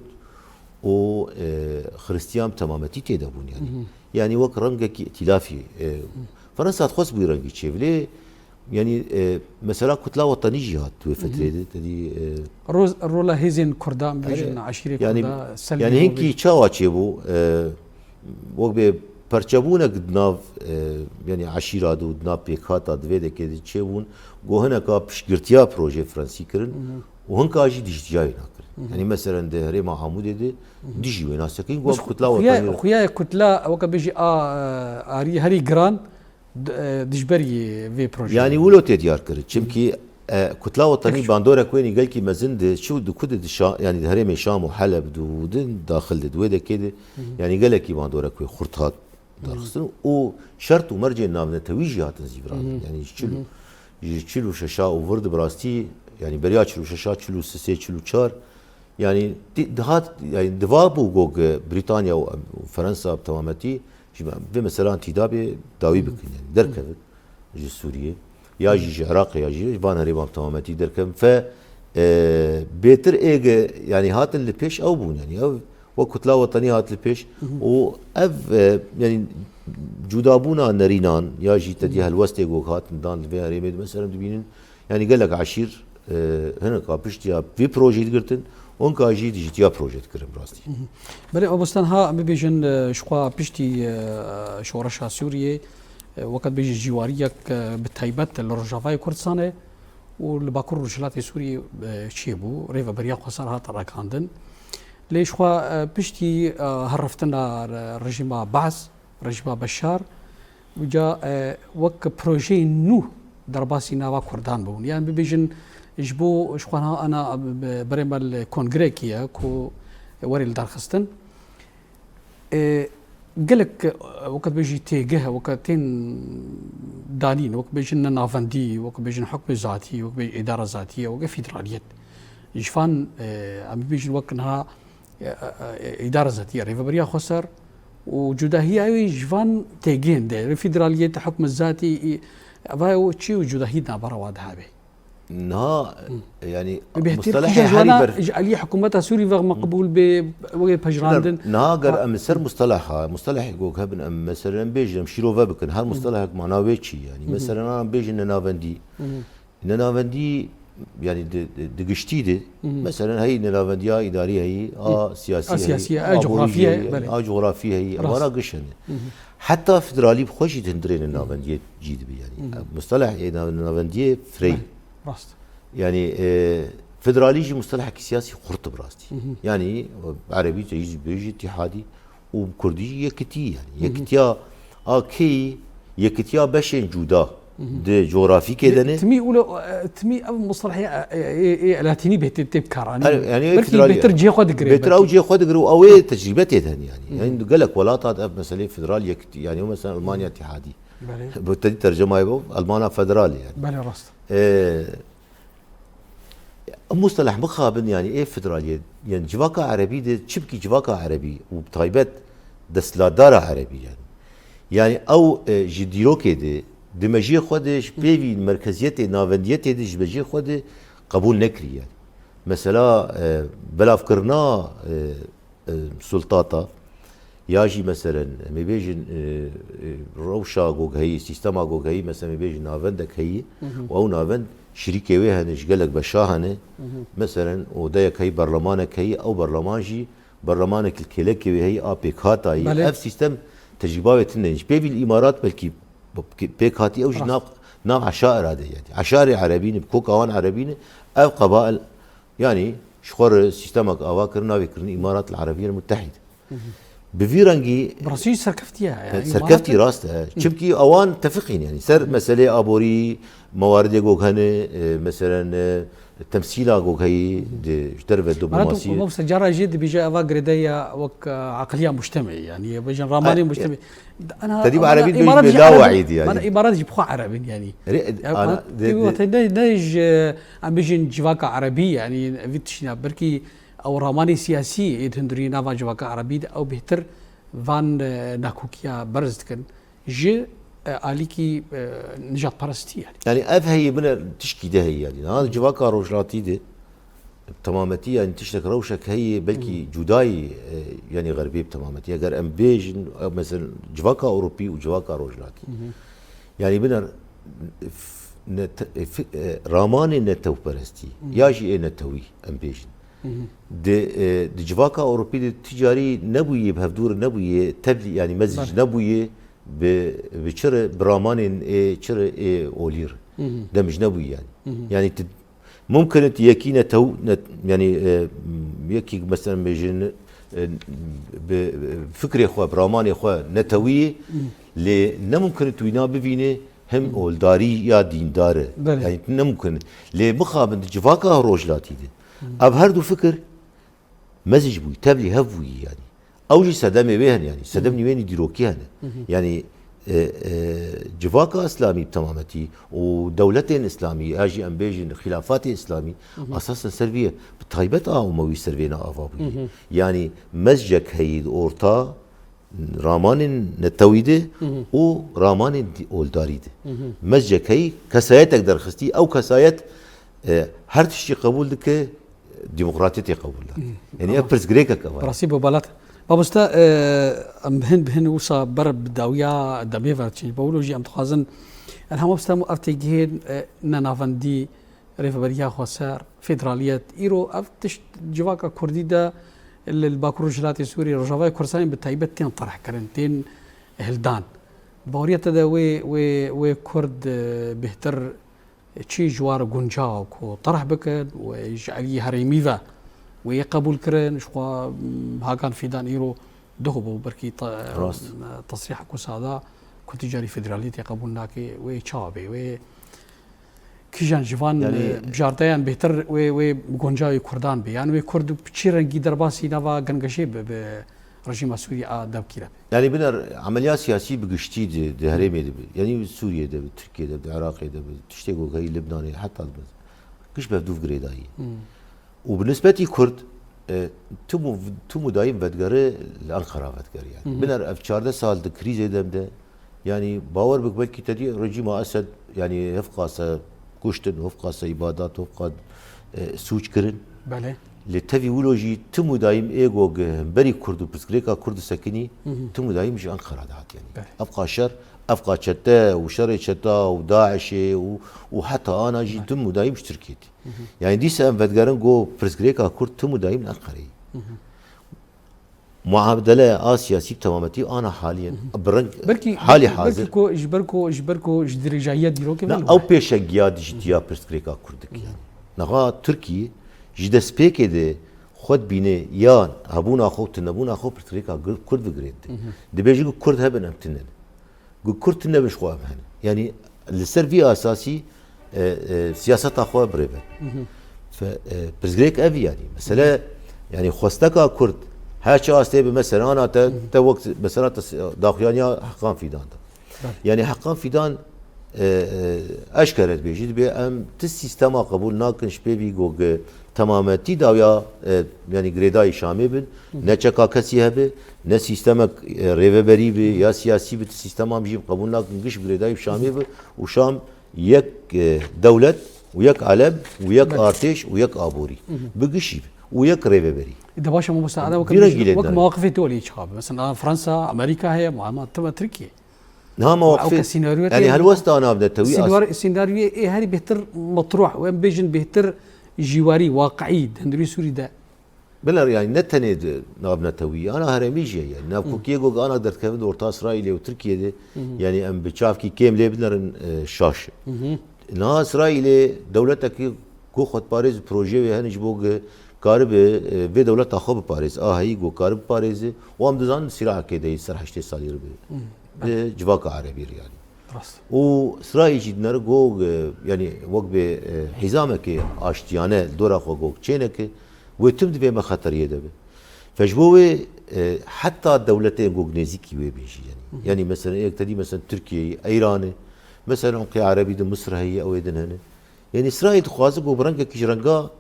û, e, Xiristiyan bi temametî tê de bûn yanî. Yanî wek rengekî îtîlafî, e, Fransa dixwest bû rengî çêbî lê yanî, e, mesela Kutla Wetanî jî hat wê fetrê de, te dî, e, Roz-, rola hêzên Kurda, em bêjin Erê, eşîrê yanî, Kurda, Selmî yanî û hinkî bêjin. Çawa çêbû, e, wek bê perçebûnek di nav, e, yanî eşîra de û di nav pêkhata di vê dekê de çêbûn, go hineka piştgirtiya projê Fransî kirin û hinka jî dijî wêna kirin. Yanî meselen di herêma Amûdê de dijî wêna sekin, go Bes Kutla xuya-, Wetanî. Xuya ye Kutla, weke bêjî a, e, arî herî giran, d-, e, dijberî vê projeyê. Yanî wilo tê diyar kirin. Çimkî, e, Kutla Wetanî Peki. bandorek wênî gelkî mezin di çi û di ku de di Şa-, yanî di herêmê Şam û Heleb di û di daxil de di wê dekê de, yanî gelekî bandorek wê xurt hat darxistin û şert û mercên navnetewî jî hatin zîviran. Yanî ji çil û, ji çil û şeşa û vir de bi rastî, yanî beriya çil û şeşa, çil û sê, çil û çar, yanî di-, dihat, yanî diva bû gog Brîtanya û, û Fransa bi temametî Ji vê meselan tîdabê dawî bikin, yani derkevin ji Sûriyê. Ya jî ji Iraqê ya jî van herêman bi temametî derkevin. Fe, e, bêtir êge, yani hatin li pêş ew bûn, yani ew wek Kutla Wetanî hat li pêş. Û ev, e, yani cudabûna nerînan ya jî te dî helwestê ku hatin dan li vê herêmê de, mesela dibînin, yani gelek eşîr, e, hinek a piştiya vî projeyê digirtin, onka jî dijitiya proje dikirin bi rastî. Belê, Abostan, ha, em bibêjin, e, ji xwe piştî, e, şoreşa Sûriyê, e, weke dibêjin cîwariyek, e, bi taybet li Rojavayê Kurdistanê û li Bakur Rojhilatê Sûriyê, e, çêbû, Rêveberiya Xweser hat rakandin. Lê ji xwe, e, piştî, e, herreftina re-, rejîma Baas, rejîma Beşar, uca, e, wek projeyê nû derbasî nava Kurdan bûn. Yan bibêjin, ji bo ji xwe niha ana, e, berê me li kongrekî ye ku werê li darxistin. E, gelek, e, weke dibêjî têgeh, weke tên danîn, weke bêjin ne navendî, weke bêjin hukmê zatî, weke bêjin îdara zatî ye, weke federaliyet. Ji van, e, em bibêjin wek niha, e, e, e, îdara zatî ye, Rêveberiya Xweser û cudahiya wê ji van têgehên de, federaliyet, hukm zatî, e, eva ye û çi û cudahî navbera wa de hebe. Niha, yani, Bêhtir mustelehê kîja ji herî wana ber- ji aliyê hikûmeta Sûrî ve me qebûl bê, wê pejirandin. Niha ger Ha. em li ser musteleha, mustelehê ku hebin, em, mesela, em bêjin, em şîrove bikin, her mustelehek mana wê çi, yani? Mesela, em bêjin nenavendî. Nenavendî, yani, di, di, di giştî de, mesela, heyî nenavendiya îdarî heyî, a siyasî A heyî, siyasî, a a borî coxrafî heyî, heyî, belê. a coxrafî heyî, Rast. wana giş hene. Heta federalî bi xwe jî di hundirê nenavendiyê cî dibe, yani. Mustelehê nenavendiyê firey. Belê. Rast. Yani, e, federalî jî mustelehekî siyasî xurt bi rastî. Yani, erebî te jî bêjî îtîhadî û bi kurdî jî yekitî, yani. Yekitiya a keyî, yekitiya beşên cuda di coğrafîkê de ne. Timî wilo, e, timî ev mustelehê, e, e, e, e, latînî bê tê, tê bikaranîn. Yani, yani, Belkî federalî, bêtir cihê xwe digire, bêtir belkî. ew cihê xwe digire û ew ê tecrîbe tê de hene, yani. Yani, gelek welat hat ev meseleyê federal yekitî, yani, mesela Almanya îtîhadî. Belê. Bu te dî tercema ye, bu Almana federal, yani. Belê, rast. E, Ev musteleh mixabin, yani, ê federaliyê, yani, civaka erebî de, çimkî civaka erebî û bi taybet desthilatdara erebî, yani. Yani, ew, e, ji dîrokê de, di mejiyê xwe de, ji pêvî merkeziyetê, navendiyetê de, ji mejiyê xwe de qebûl nekirî, yani. Mesela, e, belavkirina, e, e, sultata, ya jî, meselen, em ê bêjin, e, e, rewşa gog heyî, sîstema gog heyî, meselen, em ê bêjin navendek heyî, û ew navend şirîkê wê hene, ji gelek beşa hene. Meselen, odeyek heyî, berlemanek heyî, ew berleman jî berlemanek li kêlekê wê heyî, a pêkhatayî. Belê. Ev sîstem tecrîba wê tune ye. Ji pêvî li Îmarat belkî pêkhatî, ew jî Rast. nav, nav eşaira de, yani. Eşarê erebî ne, koka wan erebî ne, ev qebail, yani, ji xwe re sîstemek ava kirin, navê kirin Îmarat el Erebîye el Mutehîde. Bi vî rengî Bi rastî serkeftiye, yani, serkeftî Îmarat rast e. Çimkî ewan tefiqîn, yani, ser meseleyê aborî, mewaridê gog hene, e, meselen, e, temsîla gog heyî, di, ji derve Mara tu, diplomasiyê. Mamoste, cara jê dibêje eva girêdayî ya wek, e, aqiliya mujtemê, yani, bêjin ramanê E, mujtemê. Ana, Tedî bi ana erebî Îmarat dibêjin jî bêla Ereb in. weîd, yani. Mana Îmarat jî bi xwe Ereb in, yani. Re-, Ya, ana, ma, de, tu de, wate ne, ne ji, em bêjin civaka erebî, yani, vî tiştîna, belkî ew ramanê siyasî ê di hundirî nava civaka erebî de ew bêhtir van, e, nakokiya berz dikin ji, e, alîkî, e, nijadperestî, yani. Yani ev heyî bine tişkî de heyî, yani. Ha, civaka rojhilatî de temametî, yani tiştek rewşek heyî, belkî cudayî, e, yani xerbî bi temametî. Eger em bêjin, e, mesela civaka Ewropî û civaka rojhilatî. Yani bine f-, ne te-, e, fi-, e, ramanê netewperestî, ya jî ê netewî em bêjin. Di, e, di civaka Ewropî de tu carî nebûyê, bi hevdû re nebûyê, tevlî, yani mezij Belê. nebûyê, bi, bi çi re, bi ramanên ê çi re, ê olî re. Demij nebûyê, yani. Yani tu, mumkin e tu yekî netew-, net-, yani, e, yekî, mesela, bêjin, e, bi, bi fikrê xwe, bi ramanê xwe netewî ye, lê ne mumkin e tu wîna bivînê, him oldarî ya dîndar e. Belê. Yani, ne mumkin. Lê mixabin di civaka rojhilatî de, ev her du fikir mezij bûyî, tevlî hev bûyî, yani. Ew jî sedemê wê hene, yani. Sedemî wê nî dîrokî hene. Yani, e, e, civaka îslamî bi temametî û dewletên îslamî, ya jî em bêjin xilafatê îslamî, esasen ser vî ye, bi taybet a Umewî ser vêna ava bûyî. Yani, mezcek heyî di orta, ramanên netewî de Hı hı. û ramanên di-, oldarî de. Hı hı. Mezcekeyî kesayetek derxistî, ew kesayet, e, her tiştî qebûl dike, demokratiyetê qebûl dike. Hı. Yanî ev Ama pirsgirêkek ev e. Bi rastî bo belat. Mamoste, e, em hin bi hin wisa ber bi dawiya demê ve çin. Bawlo jî em dixwazin. Elham mamoste, em ev têgihên, e, ne navendî, rêveberiya xweser, federaliyet, îro ev tişt civaka kurdî de li, li Bakur Rojhilatê Sûriyê, Rojavayê Kurdistanê bi taybet tên terhkirin, tên hildan. Baweriya te de wê, wê, wê kurd, e, bêhtir çi ji wan re guncaw ku terh bikin û ji aliyê herêmî ve wê yê qebûl kirin, ji xwe, m, Hakan Fîdan îro duh bû, belkî te-, Rast. tesrîha ku sada ku tu carî federaliyetê qebûl nake, wê çawa bê, wê Kîjan ji van, Yanî e, bijardeyan bêhtir wê, wê gunca wê Kurdan be? Yan wê Kurd bi çi rengî derbasî nava gengeşê bi, bi rejîma Sûriyê a dewkî re be? Yanî biner emeliya siyasî bi giştî di, di herêmê de bi. Yanî Sûriyê de bi, Tirkiye de bi, Iraqê de bi, tiştê ku heyî Libnanê heta bi. Giş bi hevdû girêdayî. Hmm. Û bi nisbetî Kurd, e, tim û, tim û dayîm vedgere li Enqera vedgere yani. Hı hı. Biner ev çardeh sal di krîzê dem de, yani bawer bik belkî te dî rejîma Esed, yani hevqase kuştin, hevqase îbadat, hevqa, e, sûc kirin. Belê. Lê tevî wilo jî tim û dayîm ê go gi hemberî Kurd û pirsgirêka Kurd disekinî, Hı hı. tim û dayîm ji Enqera dihat yani. Belê. Evqa şer, evqa çete û şerê çeta û DAIŞê û, û heta ana jî Belê. tim û dayîm ji Tirkiyê tî. Hı hı. Yani dîsa em vedigerin ku pirsgirêka Kurd tim û dayîm li Enqereyê. Hı hı. Muadele a siyasî bi temametî ana haliyên Hı hı. bi reng Belkî, halî belkî, hazir. belkî ku ji ber ku, ji ber ku ji dirêjahiya dîrokê Na, ve li ew wir. pêşengiya dijitiya pirsgirêka Kurd dike. Hı hı. Niha Tirkî ji destpêkê de xwe dibîne ya hebûna xwe û tunebûna xwe pirsgirêka Kurd bigirêt. Hı hı. Dibêje ku Kurd hebin em tune ne. Ku Kurd tune bin ji xwe em hene. Yanî li ser vî esasî, e, e, siyaseta xwe birêve. Mhm. Fe-, e, pirsgirêk ev yanî. Mesele, yanî xwesteka Kurd her çi astê bi mesela ana te, Mhm. te wek mesela te s-, daxuyaniya Heqan Fîdan de. Belê. Yanî Heqan Fîdan, e, e, eşkere dibêjî, dibê em ti sîstema qebûl nakin ji pê vî ku gi temametî dawiya, e, yanî girêdayî Şamê bin, Hı. ne çeka kesî hebe, ne sîstemek, e, rêveberî bi, ya siyasî bi, sîstema em jî qebûl nakin, giş bi girêdayî bi Şamê bi û Şam yek, e, dewlet û yek alem û yek Belê. artêş û yek aborî. Hı hı. Bi gişî bi û yek rêveberî. De baş e, mamoste, ada wek Vî rengî lê wek dinere. mewaqifê Tirkiyê çawa be? Mesela Fransa, Amerika heye, ma, ma, Tirkiye. Niha Ew mewaqifê, ke sînaryoyê yani tê helwesta navnetewî as- Sînwar-, sînaryoyê ê herî bêhtir metruh û em bêjin bêhtir jîwarî, waqiî di hundirê Sûrî de. Bila yani ne tenê di navnetewî, ana herêmî jî ye. Yani navkokiyê ku ana derdikevin di orta Îsraîlê û Tirkiyê de, Hı hı. yani em bi çavkî kêm lê binerin, e, şaş. Hı hı. Niha Îsraîlê dewletekî ku xwedparêz û projeyê wê hene ji bo ku karibe, e, vê dewleta xwe biparêz. A heyî ku karibe biparêze û em dizanin sîlahekê de yî ser heştê salî re bi. Hı. Di civaka erebî re yanî. Rast. Û Îsraîl jî dinere ku, e, yanî wek bê, e, hîzamekê aştiyane li dora xwe ku çêneke, wê tim di vê me xeteriyê de be. Fe ji bo wê, e, heta dewletên ku nêzîkî wê bên jî yanî. Hı hı. Yanî mesela êk te dî mesela Tirkiyeyê, Îranê, mesela unqê erebî di Misir heye, ew ê din hene. Yanî Îsraîl dixwaze ku bi rengekî ji renga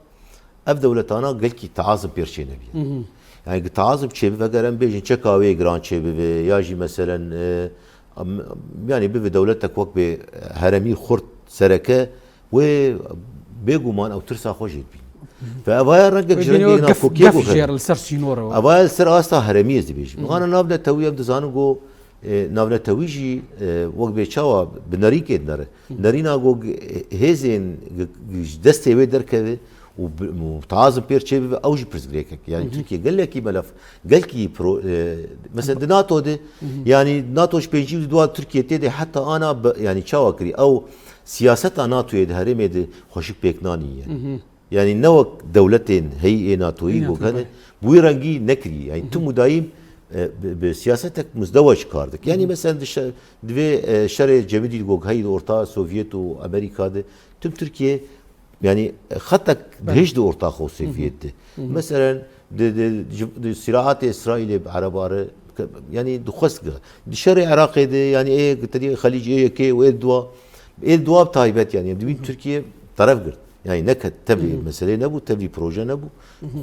ev dewletana gelkî teazim pêr çênebî. Hı hı. Yani ki teazim çêbibe, eger em bêjin çeka wê giran çêbibe, ya jî meselen, e, em, yani bibe dewletek wek bê heremî xurt sereke, wê bêguman ew tirsa xwe jê dibîne. Hı hı. Ve evaya rengek Wê ji bîne rengê wek gef, navkokiyê gef guhere. jêr li ser sînor e. Evaya li ser asta heremî ez dibêjim. Hı hı. Ana navnetewî em dizanin ku E, navnetewî jî, e, wek bê çawa bi nerîkê dinere. Hı. Nerîna ku, e, hêzên, g-, g-, ji destê wê derkeve û bi, û teazim pêr çêbibe, ew jî pirsgirêkek. Yani Hı hı. Tirkiye gelekî melef, gelkî pro-, e, mesela di NATO de, Hı hı. yani NATO ji pêncî û dua Tirkiye tê de heta ana bi, yani çawa kirî? Ew siyaseta NATOyê di herêmê de xweşik pêk nanî yani. Hı hı. Yani ne wek dewletên heyî ê NATOyî Ê ku NATO, hene, belê. bi wî rengî nekirî. Yani Hı hı. tim û dayîm, e, bi, bi siyasetek muzdeweç kar dik. Yani Hı hı. mesela di şe-, di vê, e, şerê cemidî ku heyî di orta Sovyet û Amerîka de tim Tirkiye, yani, e, xetek Belê. dihêj di orta xwe Sovyet de. Hı hı. Meselen di, di, di, di sîraatê Îsraîlê bi Ereba re, ke-, yani dixwest ge-, di şerê Iraqê de, yani ê, te dî Xelîc ê yekê û ê dua, ê dua bi taybet, yani, em dibîn Hı hı. Tirkiye teref girt. Yani neket tevlî meselê nebû, tevlî proje nebû.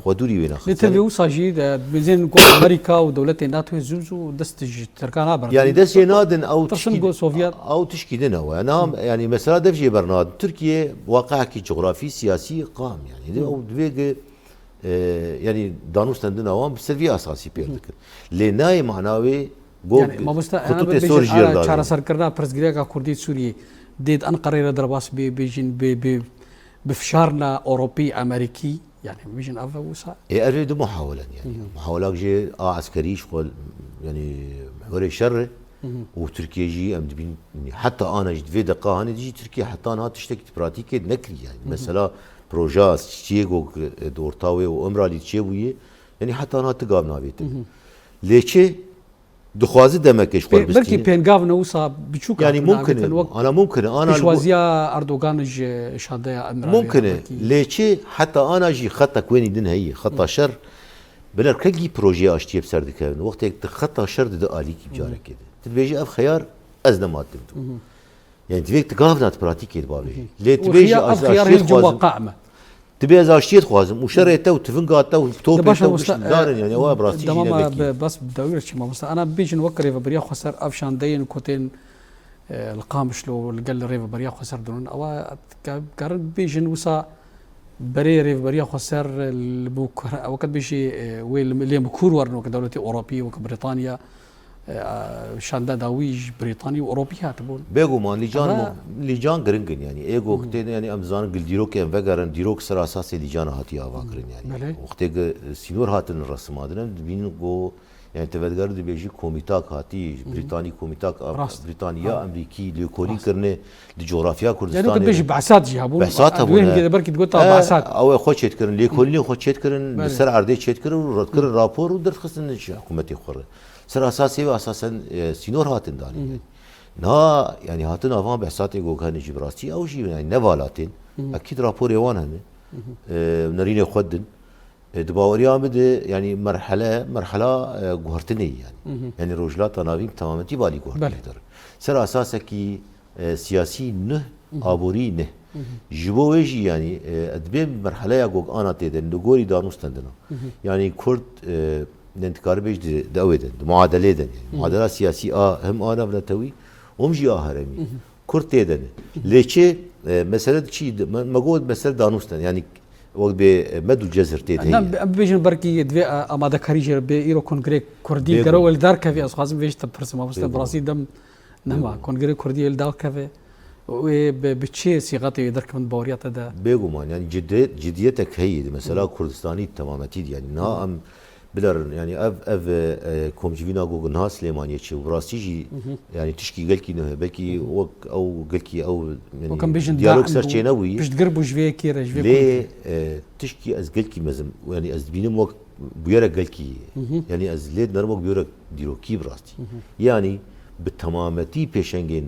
Xwe dûrî wê Lê naxist. Tevlî Yani wisa jî de bizên ku Amerîka û dewletên NATO zû zû dest ji Tirkan nabe. Yani dest jê nadin, ew Tirsin tişkî, ku Sovyet ew tişkî din ew. Yani, nam, yani mesela dev jê bernadin. Tirkiye waqeyekî cografî, siyasî qam yani. Hı. Ew divê ki, e, yani danûstendina wan bi ser vî esasî pêr dikin. Lê nayê mana wê got Yani, mamoste, xutûtê sor jêr da. Çareserkirina pirsgirêka Kurdî Sûriyê dê di Enqereyê re derbas bê, bêjin, bê, bê, bi fişarna Ewropî, Amerîkî, yani, bêjin ev e wisa. Ê, ev ê du muhawelen, yani. Hı hı. Muhawelak jê a eskerî ji xwe, yani, mihwerê şer e. Hı hı. Û Tirkiye jî em dibîn, yani, heta ana jî di vê deqa hanê de jî Tirkiye heta niha tiştekî di pratîkê de nekirî, yani. Hı hı. Mesela, projeya çiyê ku, e, di orta wê û Îmralî çêbûye, yani, heta niha ti gav navêtin. Hı hı. Lê çi? Dixwazi demekê ji xwe Pê-, belkî bistîne. Pêngav ne wisa biçûk Yani hatine mumkin e, avêtin wek ana mumkin e, ana li pêşwaziya Erdogan ji şandeya Îmraliyê Mumkin e. Belkî. Lê çi heta ana jî xeta ku wênî din heyî, xeta şer, biler kengî projeyê aştiyê bi ser dikevin. Wextê tu xeta şer dide alîkî bi Hı. carekê de. Tu dibêjî ev xeyar ez nema tim tu. Hı hı. Yani divê tu gav nat pratîkê de bavê. Hı hı. Lê tu Û bêjî xiya-, ev xiyar aştiyê hêl dixwazim. Cuma qame. Dibê ez aştiyê dixwazim û şerê te û tivinga te û topê Debaş te û mamoste, tişt darin, yani, ewa bi rastî jî demama ne vekî. Be-, bes bi dawî re çi mamoste. Ana bêjin wek Rêveberiya Xweser ev şandeyên ku tên, e, li Qamişlo li gel Rêveberiya Xweser dinon. Ewa ka-, karin bêjin wisa berê Rêveberiya Xweser li bo kar-, weket bêjî, e, wê li, lê bi kûr werin wek dewletê Ewropî, wek Brîtanya. E, şanda dawî ji Brîtanî û Ewropî hatibûn. Bêguman lîcan Ama mo-, lîcan giring in, yani. Ê ku Hı. tê, yani, em dizanin gil dîrokê em vegerin, dîrok ser asasê lîcana hatiye ava kirin, yani. Belê. Wextê ku sînor hatin resimadin, em dibînin ku, yani, te vedigerin dibêjî komîtak hatî, Hı. Brîtanî komîtak, Rast. Brîtanya, Rast. Amerîkî, lêkolîn Rast. kirine di cografya Yani, Kurdistanê tu bêjî de. Behsat jî hebûn. Behsat Di hebûn, wê he. hingê de belkî digot ta E, behsat. Ew ê xwe çêdikirin, lêkolînê xwe çêdikirin, Belê. li ser erdê çêdikirin û redkirin Hı. rapor û derxistin ji hikûmetê xwe re. Ser asasê wê esasen, e, sînor hatin danîn. Hı hı. Niha, yani, hatina van behsatê ku hene jî bi rastî, ew jî, yani, ne vala tên. Hı hı. Ekîd raporê wan hene. Hı hı. E, nerînê xwe din. E, di baweriya min de, yani, merhele, merhela, e, guhertinê ye, yani. Hı hı. Yani, Rojhilata Navîn bi temametî balî guhertinê Belê. dere. Ser asasekî, e, siyasî nuh, Hı hı. aborî neh. Hı hı. Ji bo wê jî, yani, e, dibê merheleya ku ana tê de, li gorî danûstendina. Hı hı. Yani, Kurd, e, ne dikare bêj di, di ew ê de, di muadelê de, yani. Hı hı. Muadela siyasî a hem a navnetewî, hom jî a herêmî. Hı hı. Kurd tê de ne. Hı hı. Lê çi, e, mesele çi, me, me got mesele danûsten, yani, wek bê, e, med û cezir tê de Na, heye. Em bibêjin belkî divê, e, amadekarî jê re bê îro kongrê Kurdî Bêguman. gero wê li dar kevî, ez xwazim vê jî te pirsim, mamoste Bêguman. Birazî dem Nema, Bêguman. Kongrê Kurdî li dar keve. Wê bi, bi çi sîxetê wê derkevin baweriya te de? Bêguman, yani ciddi-, ciddiyetek heye. Mesela Hı. Kurdistanî temametî de, yani niha Hı. em bilerin, yani ev, ev, e, komcivîna ku niha Silêmaniyê çi û bi rastî jî, Hı hı. yani tişkî gelkî nuh e, belkî Hı hı. wek ew gelkî ew, yani Wek em bêjin diyalog daim ser bû, çênebûyî. Piştgir bû ji vê yekê re, ji vê Lê, Kurdî re. e, tişkî ez gelkî mezin, yani ez dibînim wek bûyerek gelkî, Hı hı. yani ez lê dinerim wek bûyerek dîrokî bi rastî. Hı hı. Yani bi temametî pêşengên,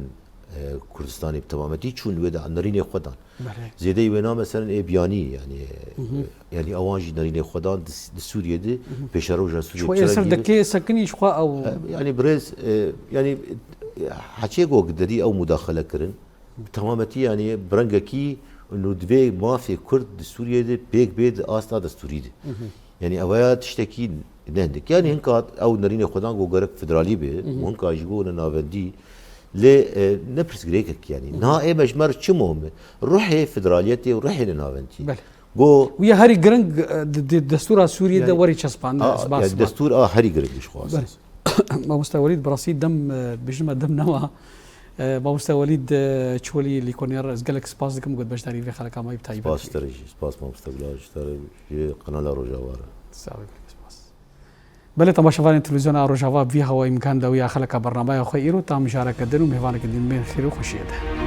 e, Kurdistanê bi temametî çûn wê de nerînê xwe dan. Belê. Zêdeyî wêna meselen ê biyanî, yani, Hı hı. e, yani ewan jî nerînê xwe dan di, di Sûriyê de Hı hı. pêşeroja Sûriyê Ji xwe ê ser çerek de kê sekinî ji xwe ew E, yani birêz, e, yani, e, heçê ku derî ew mudaxele kirin, bi temametî, yani, bi rengekî û divê mafê Kurd di Sûriyê de pêk bê di asta destûrî de. Hı hı. Yani, ev ya tiştekî ne hindik. Yani, hinka ew nerînê xwedan ku gerek federalî be, Hı hı. û hinka jî ku ne navendî, lê, e, ne pirsgirêkek, yani. Hı hı. Niha ê me ji me re çi muhim e? Ruhê federaliyetê û ruhê ne navendî. Belê. Go Wî ya herî giring, e, di, di destûra Sûriyê de Yani, werî çespandin, a, isbat yani, isbat. destûr a herî giring ji xwe Belê. esas. Mamoste Welîd, bi rastî dem, e, dibêjin me dem nema. E, Mamoste Welîd, e, Çolî Lîkonyer, ez gelek spas dikim ku beşdarî vê xeleka me bi taybet Spas bî. te re jî, spas mamoste Bilal ji te re, ji kanala Rojava re. Sağ ol, gelek spas. Belê, temaşevanên televîzyona Rojava, bi vî hawayî em gihand dawiya xeleka bernameya xwe îro, ta mijareke din û mêvaneke din bên xêr û xweşiyê de.